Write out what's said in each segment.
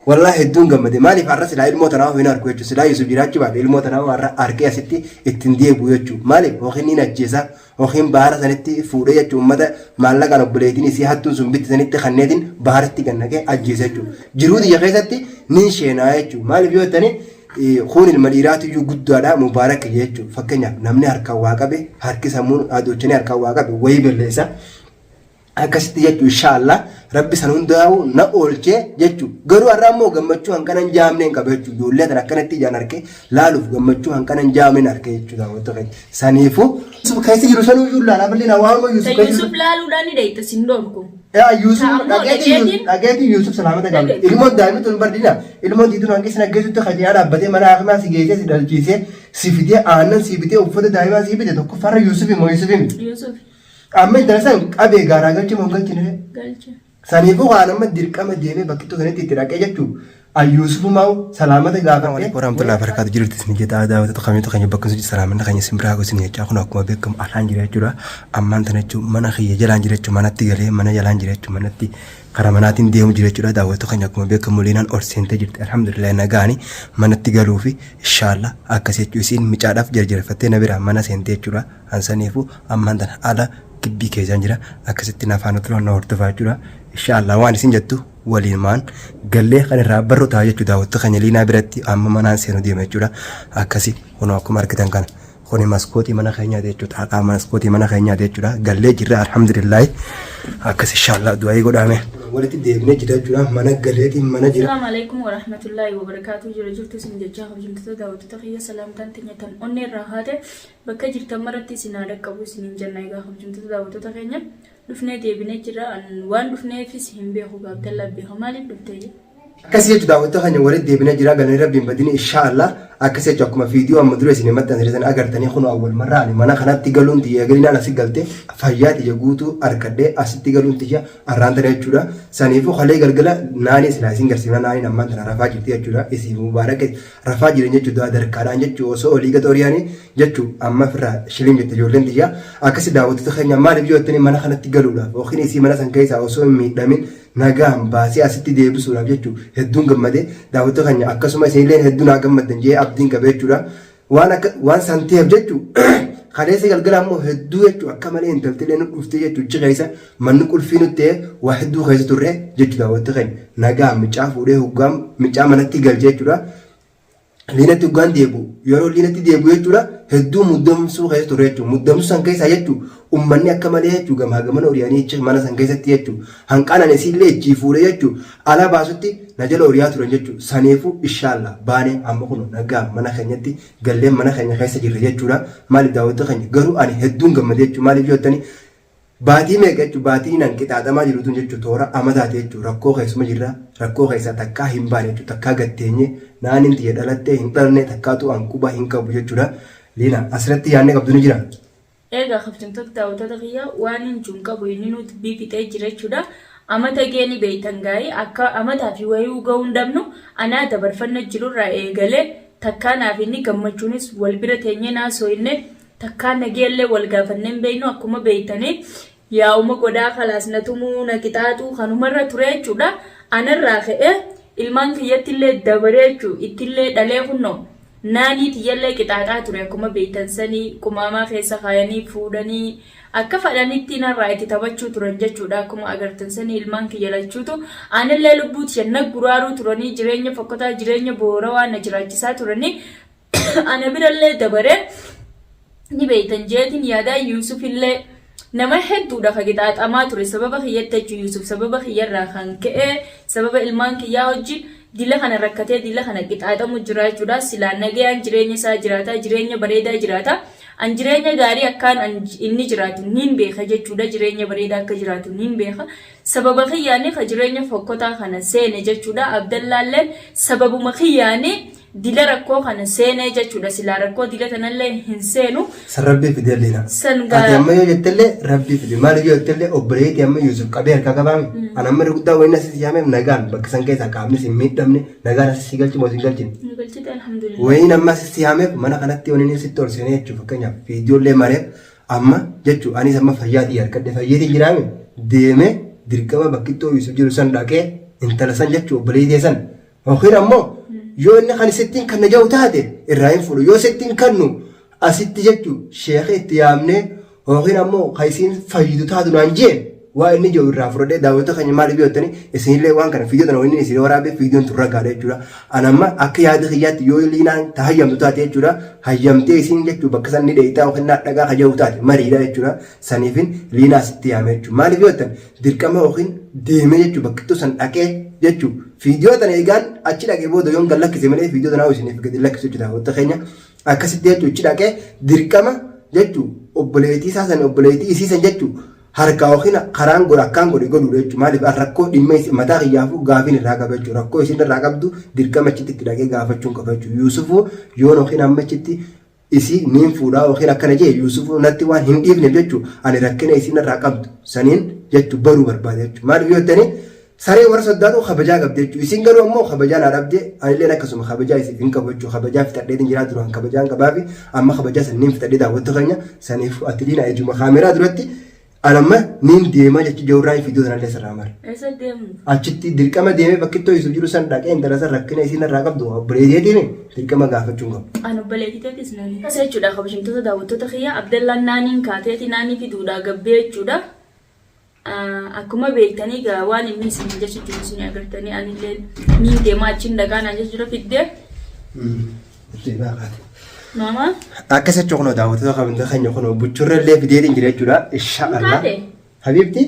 Wallahi hedduun gammade. Maaliif har'a silaa ilmoo tanaa hin argu jechuudha. Silaa Yusuf jiraachuu baate ilmoo tanaa har'a argee asitti ittiin deebi'u jechuudha. Maaliif yookiin niin ajjeesa yookiin bahara sanitti fuudhee jechuudha. Uummata maallaqaan obboleettiin isii hattuun sun bitti sanitti kanneetiin baharatti gannaqee ajjeesa jechuudha. Jiruu tiyya keessatti nin sheenaa jechuudha. Maaliif yoo jettanii kun ilma dhiiraatu iyyuu guddaadha mubaarak jechuudha. Fakkeenyaaf namni harkaan waa qabe harki sammuun adochanii harkaan waa qabe wayii balleessa. Akkasitti jechu inshaallah rabbi san hundaa'u na oolchee jechu. Garuu har'a ammoo gammachuu hanqana hin jaamne hin qabu jechu. Ijoollee tan akkanatti ijaan arke laaluuf gammachuu hanqana hin jaamne hin arke jechu daawwattoota keenya. Saniifuu Yusuf keessa jiru sanuu iyyuu laalaa bal'ina waanuma Yusuf Ta keessa Yusuf jiru. laaluudhaan ni dheeyta sin dhorku. Yaa Yusuf Ta ammoo dhageetii Yusuf dhageetiin dhageetii Yusuf salaamata gaafate. dhageeti. Ilmoon daa'imni tun bardina ilmoon tiituun hanqi sin aggeessutti kajiyaa dhaabbatee mana hakimaa si geessee si dhalchiisee si fidee aannan si bitee uffata daa'imaa si bite tokkoffaarra Yusuf immoo Yusuf miti. Yusuf. Amma intala san qabee gaaraa galche moo hin galchine ree? Galche. Saniifuu waan amma dirqama deemee bakkittoo sanitti itti dhaqee jechuun ayyuusufumaa salaamata gaafadhee. Assalamu warahmatullahi wabarakatuh jirtu isin jedha daawwattoota kamiitu keenya bakka isin salaamanna keenya isin biraa isin jechaa kun akkuma beekamu alaan jira jechuudha. Ammaan tana jechuun mana kiyya jalaan jira jechuun manatti galee mana jalaan jira jechuun manatti karaa manaatiin deemu jira jechuudha. Daawwattoota keenya akkuma beekamu liinaan ol seentee jirti alhamdulillah nagaani manatti galuufi inshallah akkas jechuu isiin micaadhaaf jarjarfattee na biraa mana seentee jechuudha. An saniifu ammaan tana ala gibbii keessaan jira akkasitti na faana turaa na hordofaa jechuudha. Inshaallah waan isin jettu waliin maan gallee kan irraa barru ta'a jechuudha. Daawwattoota keenya liinaa biratti amma manaan seenu deema jechuudha. Akkasi kunoo akkuma argitan kana kuni maskootii mana keenyaati jechuudha. Haqaa maskootii mana keenyaati jechuudha. Gallee jirra alhamdulillaahi. Akkas inshaallah du'aayii godhaame. Walitti deebinee jira jechuudha. Mana galeetiin mana jira. Assalamu alaikum warahmatullahi wabarakatuh. Jira jirtu isin jechaa kabajamtoota daawwattoota kiyya salaamtaan teenya tan onnee irraa haate Bakka jirtan maratti isin haa dhaqqabu isiniin jenna. Egaa kabajamtoota daawwattoota keenya dhufnee deebinee jirra. An waan dhufneefis hin beeku Abdallaa beeka. Maaliif dhufte? Akkasii jechuun daawwattoota keenya walitti deebinee jira galanii rabbiin badini insha Allah akkasii jechuun akkuma viidiyoo amma dura isin maxxansine sana agartanii kun awwal marraa ani mana kanatti galuun tiyya galinaan asi galte fayyaa tiyya guutuu argadhee asitti galuun tiyya arraan tana jechuudha saniifuu kalee galgala naanii silaa isin garsiifna naaniin ammaan tana rafaa jirti jechuudha isin mubaarak rafaa jiran jechuudha darkaadhaan jechuu osoo olii gad ori'anii jechuu amma ofirraa shiliin jette ijoolleen tiyya akkasi daawwattoota keenya maaliif yoo jettanii mana kanatti galuudhaaf yookiin isii mana san keessaa osoo hin miidhamin nagaan baasee asitti deebisuudhaaf jechuu hedduun gammade daawwattoota keenya akkasuma isinillee hedduu naa gammaddan jee abdiin qaba jechuudha waan akka waan san ta'eef jechuu kaleessa galgala ammoo hedduu jechuu akka malee intaltillee nu dhuftee jechuu ichi keessa manni qulfii nutti ta'e waa hedduu keessa turre jechuu daawwattoota keenya nagaa micaa fuudhee hoggaan micaa manatti galchee jechuudha. Liinatti hoggaan deebi'u yeroo liinatti deebi'u jechuudha hedduu muddamsuu keessa ture jechuudha. Muddamsuu san keessaa jechuudha ummanni akka malee jechuudha gamaa gamana ori'anii jecha mana san keessatti jechuudha. Hanqaan ani isiillee ichii fuudhee jechuudha ala baasutti na jala ori'aa turan jechuudha. Saniifuu inshallah baanee amma kun nagaa mana keenyatti gallee mana keenya keessa jirra jechuudha. Maaliif daawwattoota keenya garuu ani hedduun gammadee jechuudha maaliif yoo jettanii Baatii meeqa jechuun baatiin an qixaaxamaa jiru tun jechuun toora amataati jechuun rakkoo keessuma jirra rakkoo keessaa takkaa hin baane jechuun takkaa gatteenye naaniin tiyya dhalattee hin dhalanne takkaatu an quba hin qabu jechuudha. Liina asirratti yaadni qabdu ni jira. Egaa kabajamtoota daawwattoota kiyya waan hin jiru qabu inni nuti dubbii fixee jira jechuudha. Amata geeni beektan gaa'ii akka amataa fi wayii ga'uu hin dhabnu anaa dabarfanna jirurraa eegalee takkaa naaf inni gammachuunis wal bira teenyee naasoo Takkaa nageellee wal gaafannee hin beeknu akkuma beektanii yaa'uma godhaa kalaas na tumuu na qixaaxuu kanumarra ture jechuudha. Anarraa ka'ee ilmaan kiyyatti illee dabaree jechuudha ittillee dhalee kunnoo naanii tiyyallee qixaaxaa ture akkuma beektan sanii qumaamaa keessa kaayanii fuudhanii akka fadhanitti narraa itti taphachuu turan jechuudha akkuma agartan sanii ilmaan kiyya lachuutu anillee lubbuu tiyya na guraaruu turanii jireenya fokkotaa jireenya boorawaa na jiraachisaa turanii ana birallee dabaree ni beektan jeetiin yaadaa Yuusuf illee nama hedduudha ka qixaaxamaa ture sababa kiyyatti jechuun Yuusuf sababa kiyyarraa kan ka'e sababa ilmaan kiyyaa wajjin dila kana rakkatee dila kana qixaaxamu jira jechuudha silaa nagayaan jireenya isaa jiraata jireenya bareedaa jiraata an jireenya gaarii akkaan an inni jiraatu niin beeka jechuudha jireenya bareedaa akka jiraatu niin beeka sababa kiyyaanii ka jireenya fokkotaa kana seene jechuudha abdallaalleen sababuma kiyyaanii Dila rakkoo kana seenee jechuudha silaa rakkoo dila tanallee hin seenu. San rabbii fide liina. San gaa. Ati amma yoo jettellee rabbii fide maaliif yoo jettellee obboleetti amma Yuusuf qabee harkaa qabaame. An amma irra guddaa wayina asii yaameef nagaan bakka san keessaa qaamni sin miidhamne nagaan asii si galchi moo sin galchine. Nu galchite alhamdulillah. Wayiin amma asii si yaameef mana kanatti waniin inni sitti ol seenee jechuuf fakkeenyaaf viidiyoollee mareef amma jechuu anis amma fayyaa xiyya harkadhe fayyeetiin jiraame deemee dirqama bakkittoo Yuusuf jiru san dhaqee intala san jechuu obboleettii san. Yookiin ammoo yoo inni kan sittiin kan na ja'u taate irraa hin fuudhu. Yoo sittiin kannu asitti jechuun sheekha itti yaamnee yookiin ammoo kan isiin fayyidu taatu naan jee waa inni jiru irraa fudhadhee daawwattoota keenya maaliif yoo jettanii isinillee waan kana fiidiyoo tana inni isin waraabee fiidiyoon tun ragaadha jechuudha. Ani amma akka yaada kiyyaatti yoo liinaan ta hayyamtu taate jechuudha hayyamtee isiin jechuudha bakka san ni dheeytaa yookiin naa dhagaa hayyamtu taate mariidha jechuudha. Saniifin liinaa asitti yaame jechuudha. Maaliif yoo jettan dirqama yookiin deemee jechuudha bakka ittoo san dhaqee jechuudha. Fiidiyoo tana eegaan achi dhaqee booda yoon gad lakkise malee fiidiyoo tanaa isiniif gadi lakkisu jechuudha daawwattoota keenya. Akkasitti jechuudha achi dhaqee dirqama jechuudha obboleettii isaa san obboleettii isii san jechuudha harkaa yookiin karaan godhe akkaan godhe godhuudha jechuudha. Maaliif an rakkoo dhimma isi mataa kiyyaafuu gaafiin irraa qaba jechuudha. Rakkoo isin irraa qabdu dirqama achitti itti dhaqee gaafachuun qaba jechuudha. Yuusufuu yoon yookiin amma achitti isii niin fuudhaa yookiin akkana jee Yuusufuu natti waan hin dhiifneef jechuudha. Ani rakkina isin irraa qabdu saniin jechuudha baruu barbaada jechuudha. Maaliif yoo jettanii saree warra soddaatu kabajaa qabdi jechuudha. Isin garuu ammoo kabajaa naa dhabde anilleen akkasuma kabajaa isiif hin qabu jechuudha. Kabajaa fixadheetiin jiraa duraan kabajaan qabaafi amma kabajaa san niin fixadhee daawwattu keenya saniif ati liina ijuma kaameraa duratti an amma niin deemaa jechuudha jawurraan fiidoo sanallee sirraa mara. Eessa deemu? Achitti dirqama deemee bakki ittoo Yuusuf jiru san dhaqee intala san rakkina isiin irraa qabdu obboleettiitiin dirqama gaafachuun qabu. An obboleettii teetis naanii. Akkas jechuudha kabajamtoota daawwattoota kiyya Abdallaan naaniin kaateeti naanii fiduudhaa gabbee jechuudha. Akkuma beektanii egaa waan inni isin jechu jiru isin agartanii anillee niin deemaa achiin dhagaa naan jechu jira fiddee. Maama. Akkas jechuun kunoo daawwattoota kabajamtoota keenya kunoo buchurra illee fideetiin jira jechuudha. Insha Allah. Kaate. Habiibti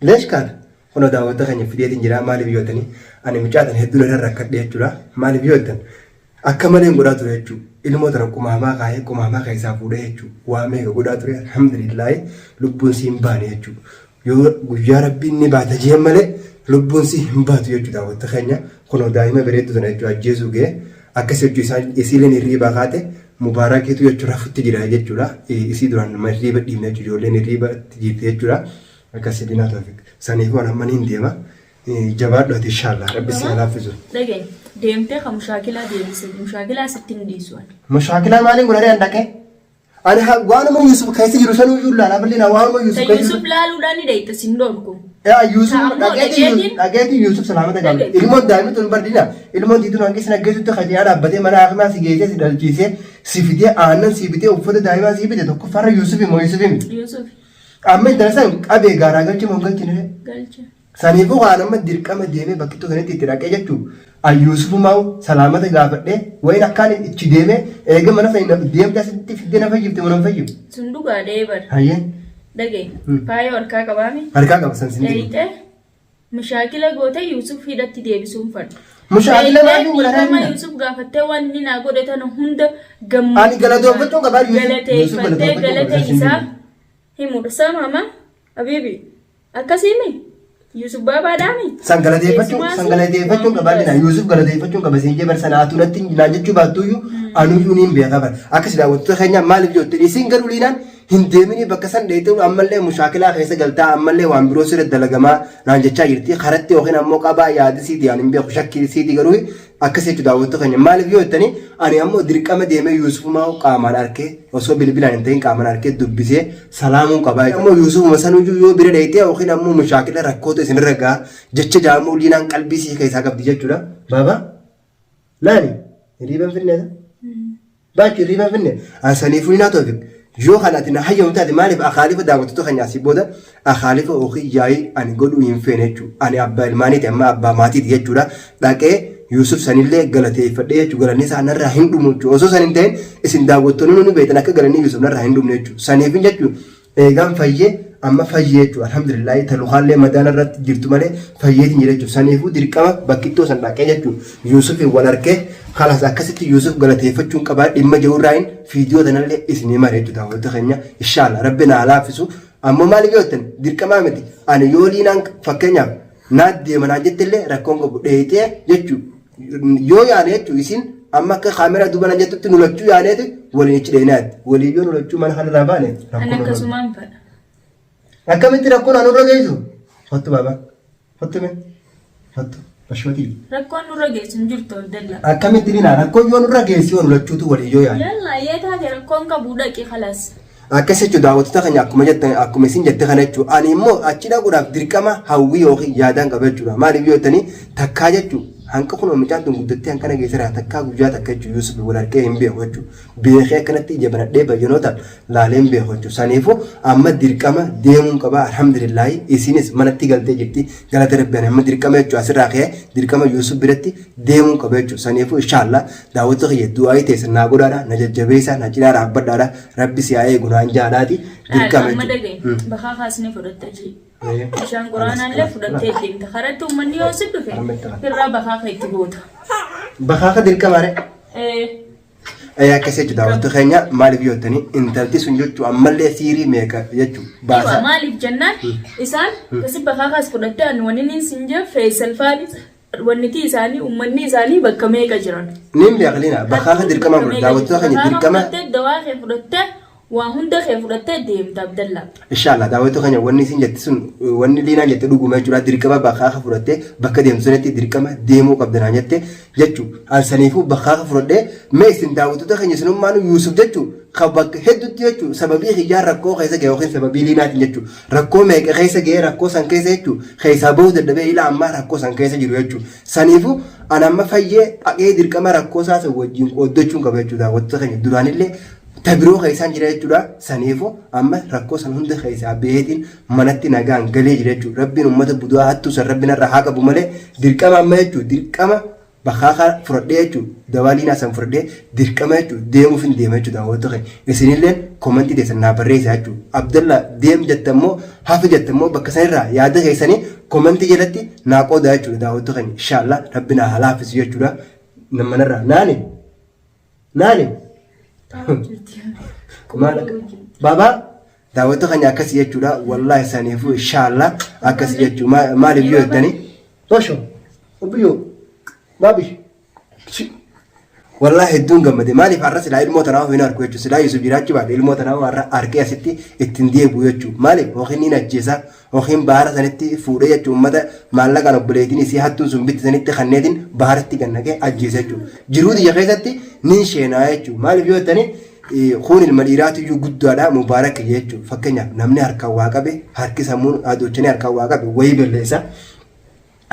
leesh kaata. Kunoo daawwattoota keenya fideetiin jira maaliif yoo jettanii ani mucaa tana hedduun irra rakkadhe jechuudha. Maaliif yoo jettan Akka malee godhaa ture jechuudha. Ilmoo tana qumaamaa kaayee qumaamaa keessaa fuudhee jechuudha. Waa meeqa godhaa ture alhamdulillaahi lubbuun sii hin baane jechuudha. Yoo guyyaa rabbiin ni baata jeen malee lubbuun sii hin baatu jechuudha daawwatta keenya. Kunoo daa'ima bareedduu tana jechuudha ajjeesuu ga'e. Akkas jechuudha isaan isiileen hirriibaa kaate mubaarakiitu jechuudha rafutti jira jechuudha. Isii duraan nama hirriiba dhiibne jechuudha ijoolleen hirriiba jirti jechuudha. Akkas dinaa toofiq. Saniifuu an amma niin deema. Jabaadhu ati inshallah rabbi si haa laaffisu. Dhaga'i deemtee ka mushaakilaa deebise mushaakilaa sitti hin dhiisu ani. Mushaakilaa maaliin godhanii an dhaqee? Ani waanuma Yusuf keessa jiru sanuu iyyuu laala bal'ina waanuma Ta Yusuf keessa Yusuf laaluudhaan ni dhayxa sin dhorku. Yaa Yusuf Ta ammoo dhaqeetii dhaqeetiin dhaqeetii Yusuf salaamata gaafate. dhaga'i. Ilmoon daa'imni tun bardina ilmoon tiituun hanqi sin aggeessutti kaji'aa dhaabbatee mana hakimaa si geessee si dhalchiisee si fidee aannan si bitee uffata daa'imaa si bite tokkoffaarra Yusuf immoo Yusuf miti. Yusuf Amma intala san qabee gaaraa galche moo hin galchine? galcha. Saniifuu kaan amma dirqama deemee bakkittoo sanitti itti dhaqee jechuun an Yuusufumaa'u salaamata gaafadhee wayin akkaan ichi deemee eega mana sani deemtee asitti fiddee na fayyifte moo na hin fayyifne? Sun dhugaadha ee bar. Hayyee. Dhaga'i. Faayoo harkaa qabaami. Harkaa qaba san sin dibu. Dhayxee mushaakila goote Yuusuf hidhatti deebisuun fadhu. Mushaakila Dhayxee maaliin godha dhiifama raayina? Yuusuf gaafattee waan inni naa godhe tana hunda Ani galatoonfachuun qabaa Yuusuf. Yuusuf galateeffattee galatoonfachuun qaba galata san sin isaa dibu. himuudha. Saa maama Habiibi akkasiimi Yusuf baabaadhaami. San galateeffachuun san galateeffachuun qabaa jira. Yusuf galateeffachuun qaba siin jee bar sana atu natti naan jechuu baattuyyuu anuyyuu niin beeka bar. Akkas daawwattoota keenya maaliif jette isin garuu liinaan hin deeminii bakka san dheeytee ammallee mushaakilaa keessa galtaa ammallee waan biroo sirra dalagamaa naan jechaa jirti. Karatti yookiin ammoo qabaa yaada siiti ani hin beeku shakkii siiti garuu Akkas jechu daawwattoota keenya maaliif yoo jettanii ani ammoo dirqama deemee Yuusufumaa qaamaan arkee osoo bilbilaan hin ta'in qaamaan arkee dubbisee salaamuun qabaa jechuudha. Ammoo Yuusufuma sanuyyuu yoo bira dheeyxee yookiin ammoo mushaakila rakkootu isinirra ga'a jecha jaamuu liinaan qalbii sii keessaa qabdi jechuudha. Baaba laali hiriiba hin finneeta. Baachu hirriiba hin finne. An saniifuu ni naatoofi. Yoo kan ati na hayyamu taate maaliif akaalifa daawwattoota keenya asii booda akaalifa yookiin yaa'ii ani godhuu hin feene jechuudha. Ani abbaa ilmaaniiti amma abbaa maatiiti jechuudha. Dhaqee Yuusuf sanillee galateeffadhee jechuudha. Galanni isaa narraa hin dhumu jechuudha. Osoo san hin ta'in isin daawwattoonni nu beektan akka galanni Yuusuf narraa hin dhumne jechuudha. Saniifin jechuudha. Eegaan fayyee amma fayyee jechuudha. Alhamdulillaahi talukaallee madaan irratti jirtu malee fayyeetiin jira jechuudha. Saniifuu dirqama bakkittoo san dhaqee jechuudha. Yuusufiin wal arkee kalaas akkasitti Yuusuf galateeffachuun qabaa dhimma jiruurraayin fiidiyoo tanallee isinii mare jechuudha. Daawwattoota keenya inshaalla rabbi naa laaffisu. Ammoo maaliif yoo jettan dirqamaa miti. Ani yoo liinaan fakkeenyaaf naa deema naan jettellee rakkoon qabu dheeyxee jechuudha. Yoo yaane jechuun isin amma akka kaameraa duuba naan jettutti nu lachuu yaaneeti waliin ichi dheenaatti. Waliin yoo nu lachuu mana kanarraa baane An rakkoon nurra akkasumaan fadha. Akkamitti rakkoon nurra geessu? Hottu baaba. Hottu mee. Hottu. Bashootii. Rakkoon nurra geessu hin jirtu Abdalla. Akkamitti linaa rakkoon yoo nurra geessu yoo nu lachuutu waliin yoo yaane. Yalla yee taate rakkoon qabu dhaqi kalas. Akkas jechuun daawwattoota keenya akkuma jettan akkuma isin jette kana jechuudha. Ani immoo achi dhaquudhaaf dirqama hawwii yookiin yaadaan qaba jechuudha. Maaliif yoo jettanii takkaa jechuun Hanqa kunoo mucaan tun guddattee hanqana geesseraa takkaa guyyaa takka jechuudha Yuusuf wal harkee hin beeku jechuudha. Beekee akkanatti ija banadhee bayyanoota laalee hin beeku jechuudha. Saniifuu amma dirqama deemuun qaba alhamdulillaahi isinis manatti galtee jirti galata rabbi ani amma dirqama jechuudha asirraa ka'ee dirqama Yuusuf biratti deemuun qaba jechuudha. Saniifuu inshaallah daawwattoota kiyya du'aayii teessan naa godhaadha na jajjabeessaa na cinaa dhaabbadhaadha rabbi si haa eegu naan jaadhaati dirqama Amma jechuudha. dhagaye bakaa kaasnee fudhatta jee. Bishaan quraanaallee fudhattee deemta. Karatti uummanni yoo si dhufe irraa bakaa kan itti goota. Bakaaka dirqama ree. Akkas jechuudha daawwattoota keenya maaliif yoo jettanii intalti sun jechuu ammallee siirii meeqa jechuu Iwa baasaa. maaliif jennaan isaan kasi bakaa kaas fudhattee ani wanni inni sin jee Feesal faanis wanniti isaanii uummanni isaanii bakka meeqa jiran. Niin beeklina bakaaka dirqama godha daawwattoota keenya Bakaa dirqama. fudhattee dawaa kee fudhattee waa hunda kee fudhattee deemta Abdallaa. Inshallah daawwattoota keenya wanni isin jette sun wanni liinaan jette dhuguma jechuudha dirqama bakaaka fudhattee bakka deemtu sanitti dirqama deemuu qabda naan jette jechuu saniifuu bakaaka fudhadhee mee isin daawwattoota keenya isinummaanu Yuusuf jechuu kan bakka hedduutti jechuu sababii kiyyaan rakkoo keessa ga'e yookiin sababii liinaatiin jechuu rakkoo meeqa keessa ga'ee rakkoo san keessa jechuu keessaa bahuu dadhabee ila ammaa rakkoo san keessa jiru jechuu saniifuu an amma fayyee dhaqee dirqama rakkoo isaa san wajjin qooddachuun qaba jechuu daawwattoota keenya duraanillee ta biroo keessaan jira jechuudha. Saniifuu amma rakkoo san hunda keessaa baheetiin manatti nagaan galee jira jechuudha. Rabbiin uummata budaa hattuu san rabbiin irraa haa qabu malee dirqama amma jechuudha. Dirqama bakaakaa fudhadhee jechuudha. Dawaa liinaa san fudhadhee dirqama jechuudha. Deemuuf hin deema jechuudha daawwattoota keenya. Isinillee komantii teessan naa barreessaa jechuudha. Abdalla deem jette immoo hafi jette immoo bakka sanirraa yaada keessanii komantii jalatti naa qoodaa jechuudha daawwattoota keenya. Inshaallah rabbi naa haa laaffisu jechuudha. Manarraa naani. Naani. Maal akka baabaa daawwattoota keenya akkasii jechuudha. Wallaahi saniifuu inshaallah akkasii jechuu maaliif yoo jettanii. Tosho obbiyyoo baabish. Wallaahi hedduun gammade maaliif har'a silaa ilmoo tanaa hin argu jechuudha. Silaa Yusuf jiraachuu baate ilmoo tanaa har'a argee asitti ittiin deebi'u jechuudha. Maaliif yookiin ni ajjeesa Yookiin bahara sanitti fuudhee jechuun uummata maallaqaan obboleettiin isii hattuun sun bitti sanitti kanneetiin baharatti gad naqee ajjeesa jechuudha. Jiruu tiyya keessatti nin sheenaa jechuudha. Maaliif yoo jettani kun ilma dhiiraatu iyyuu guddaadha mubaarak jechuudha. Fakkeenyaaf namni harkaan waa qabe harki sammuun adochanii harkaan waa qabe wayii balleessa.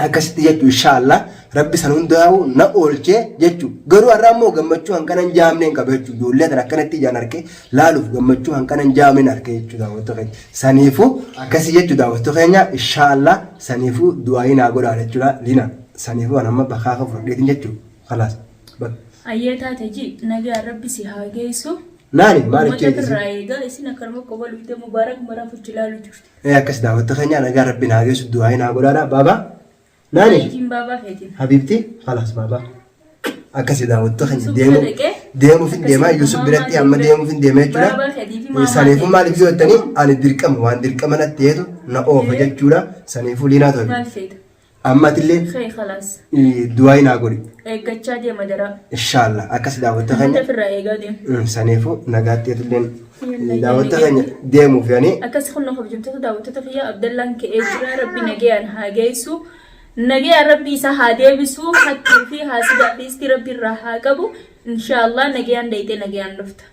Akkasitti jechu inshaallah rabbi san hundaa'u na oolchee jechu garuu har'a ammoo gammachuu hanqana hin jaamneen qaba jechu ijoollee tan akkanatti ijaan arke laaluuf gammachuu hanqana hin jaamneen arke jechu daawwattoota keenya saniifuu akkasii jechu daawwattoota keenya inshaallah saniifuu du'aayii naa godhaa jechuudha lina saniifuu an amma bakaafa fudhadheetiin jechu kalaas bak Ayyee taate ji nagaan rabbi si haa geessu. Naani maal Uummata jechuudha birraa eegaa isin akkanuma qoba luytee mubaarak maraaf hojii laalu jirti. Ee akkas daawwatta keenya nagaa rabbi naa geessu du'aa'ii naa godhaadha baabaa naani Keetiin baabaa keetiin. habiibti khalaas baabaa akkasi daawwatta keenya Yusuf deemu bira dhaqee deemuuf hin deemaa akkasii Yusuf maamaa biratti amma kee deemuuf hin deema jechuudha baabaa keetii fi maamaa saniifuu kee. maaliif yoo jettanii ani dirqama waan dirqama natti ta'etu na oofa Ee. jechuudha saniifuu liinaa tole Maal feeta? Amma atillee Kee khalaas. du'aayi naa godhi. Eeggachaa deema daraa. Inshaallah akkas daawwatta Uummata keenya ofirraa eegaa deema. saniifuu nagaatti atilleen Yalla, daawwatta yalla, keenya deemuuf yaani Akkas kun kabajamtoota daawwattoota kiyya Abdallaan ka'ee jira rabbi nagayaan haa geessu. Nagayaan rabbi isa haa deebisu hattuu fi haasidaa fi istii rabbi irraa haa qabu. Inshaallah nagayaan dayxee nagayaan dhufta.